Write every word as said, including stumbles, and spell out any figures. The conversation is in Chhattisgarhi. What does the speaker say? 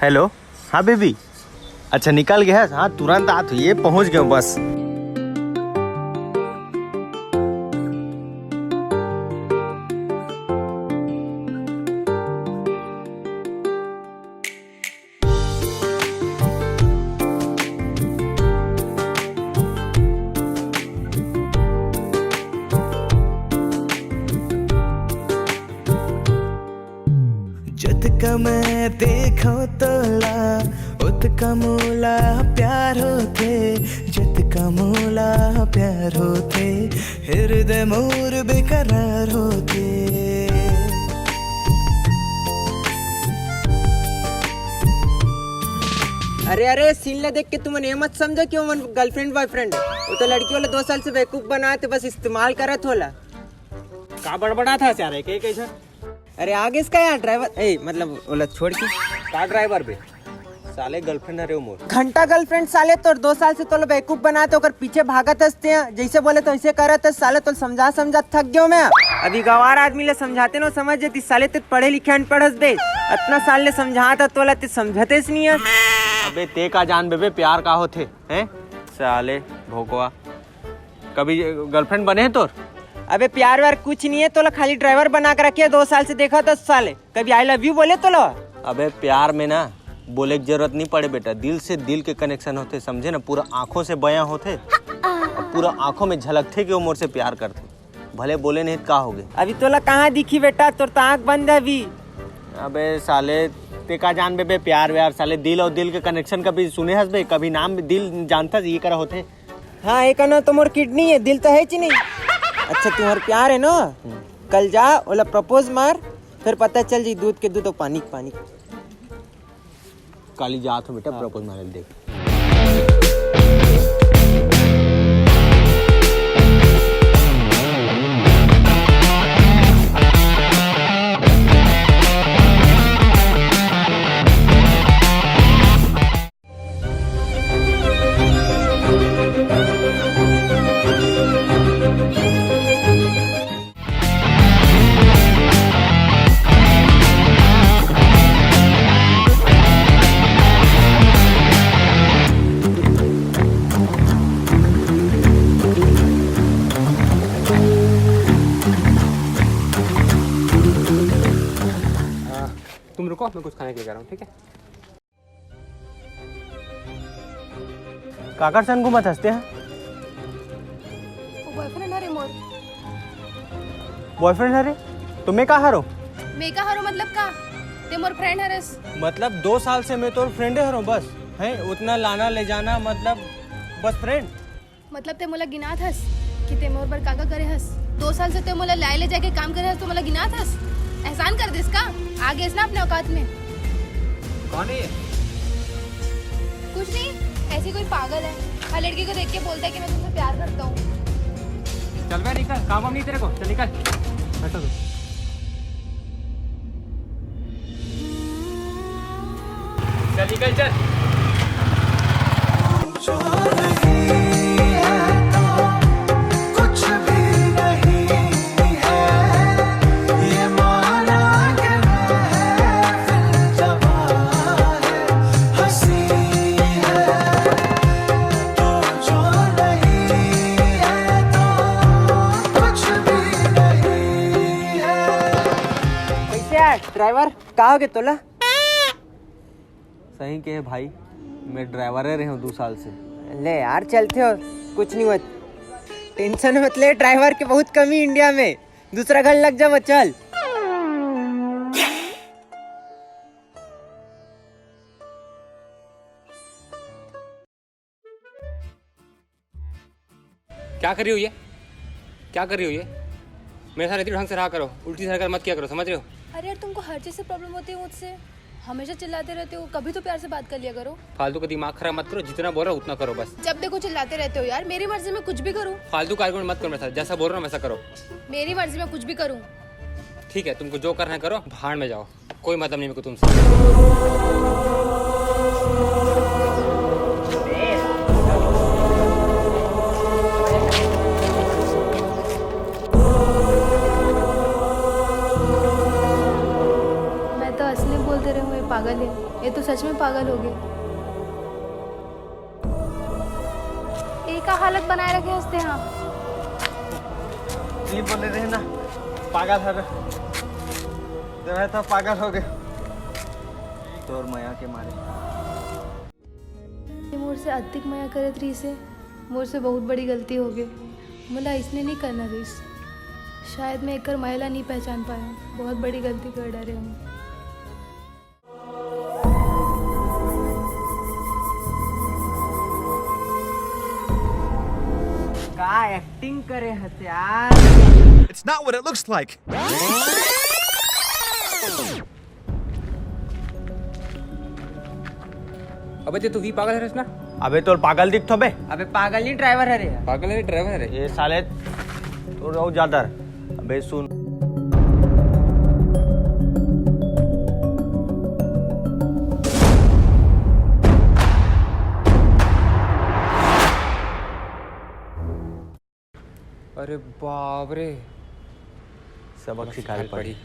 हेलो। हाँ बेबी। अच्छा, निकल गए हस? हाँ, तुरंत आत हुई, ये पहुँच गए बस। जतका मैं देखो तोला, ओतका मोला प्यार होथे। जतका मोला प्यार होथे, हृदय मोर बेकरार होथे। अरे, अरे, सीन ला देख के तुमन ये मत समझो कि ओमन गर्लफ्रेंड बॉयफ्रेंड हे। वो तो लड़की वाला दो साल से बेवकूफ बनात हे, बस इस्तेमाल करत हे ओला। का बड़बड़ाथस यार, एक एक ऐसा? अरे, आगे इसका यार ड्राइवर, ए, मतलब, ओला छोड़ के। का ड्राइवर बे? साले गर्लफ्रेंड हरे वो मोर। घंटा गर्लफ्रेंड साले तोर, दो साल से तोला बेवकूफ बनात हे, ओकर पीछे भागत हस तें, जैसे बोले तो ऐसे करत हस साले, तोला समझा समझा थक गयो मैं। अभी गवार आदमी ला समझाते ना समझ जाती साले, तें पढ़े लिखे अनपढ़ हस बे। अतना साल ले समझात हस तोला, तें समझतेस नहीं हस। अबे तें का जानबे बे प्यार का होथे, हैं? साले भोकवा। कभी गर्लफ्रेंड बने हे तोर? अबे प्यार व्यार कुछ नहीं हे, तोला खाली ड्राइवर बना के रखे हे, दो साल से देखत हस साले। कभी I love you बोले तोला? अबे प्यार में ना बोले के जरूरत नहीं पड़े बेटा, दिल से दिल के कनेक्शन होथे, समझे ना? पूरा आंखों से बयां होथे, और पूरा आंखों में झलकथे कि वो मोर से प्यार करथे। भले बोले नहीं तो का होगे? अभी तोला कहाँ दिखी बेटा, तोर तो आंख बंद हे अभी। अबे साले, तें का जानबे बे प्यार व्यार? साले दिल और दिल के कनेक्शन कभी सुने हस बे? कभी नाम दिल जानथस ये करा होथे? हाँ, एक ना तो मोर किडनी हे, दिल तो हेच नहीं। अच्छा, तुम्हार प्यार हे ना, कल जा ओला प्रपोज मार, फिर पता चल जी दूध के दूध और पानी के पानी। काली जात हो बेटा, प्रपोज मारे ल देख। तुम रुको, मैं कुछ खाने के लेकर आ रहा हूँ, ठीक है? काकर संग घूमत हस तें? वो बॉयफ्रेंड हरे मोर। बॉयफ्रेंड हरे? तो मैं का हरो? मैं का हरो मतलब का? तें मोर फ्रेंड हरस। मतलब दो साल से मैं तोर फ्रेंडे हरो बस, हैं? उतना लाना ले जाना, मतलब बस फ्रेंड। मतलब तें मोला गिनात हस कि तें मोर बर का का करे हस? दो साल से तें मोला लाए ले जाए के काम करे हस, तो मोला गिनात हस? एहसान कर देस का? आ गेस ना अपने औकात में। कौन है ये? कुछ नहीं, ऐसी कोई पागल है, हर लड़की को देख के बोलता है कि मैं तुमसे प्यार करता हूँ। चल बे, निकल, काम वाम नहीं तेरे को, चल निकल। बैठो तुम। चल निकल, चल। कैसे यार ड्राइवर, का होगे तोला? सही कहे भाई, मैं ड्राइवरे रहे हूँ दो साल से। ले यार, चलते हो, कुछ नहीं हुआ। टेंशन मत ले, ड्राइवर के बहुत कमी इंडिया में। दूसरा घर लग जावा, चल। क्या कर रही हो ये? क्या कर रही हो ये? मेरे साथ इतनी ढंग से रहा करो, उल्टी हरकत मत किया करो, समझ रहे हो? अरे यार, तुमको हर चीज़ से प्रॉब्लम होती है मुझसे, हमेशा चिल्लाते रहते हो, कभी तो प्यार से बात कर लिया करो। फालतू का दिमाग खराब मत करो, जितना बोल रहा हूँ उतना करो बस। जब देखो चिल्लाते रहते हो यार, मेरी मर्जी में कुछ भी करूँ। फालतू का आर्गुमेंट मत करो मेरे साथ, जैसा बोल रहा हूँ वैसा करो। मेरी मर्जी में कुछ भी करूँ। ठीक है, तुमको जो करना है करो, भाड़ में जाओ, कोई मतलब नहीं मेरे को तुमसे। मैं तो असली बोलते रहूँ, ये पागल है। ये तो सच में पागल हो गए। ये का हालत बनाए रखे हस तेहा? जी बोले रहे ना, पागल हर। मैं तो पागल हो गए तोर मया के मारे। ये मोर से अतिक मया करत रहिस हे, मोर से बहुत बड़ी गलती हो गई। मोला इसने नहीं करना रहिस। शायद मैं एकर मया ला नहीं पहचान पाया, बहुत बड़ी गलती कर डारे हूँ। का एक्टिंग करे हस यार। It's not what it looks like. अबे ते तू ही पागल हरस ना? अबे तोर पागल दिखथो बे। अबे पागल नहीं, ड्राइवर हरे। पागल है ड्राइवर है। ये साले तोर बहुत ज्यादा। अबे सुन। अरे बाप रे। सबक सिखाए पड़ी।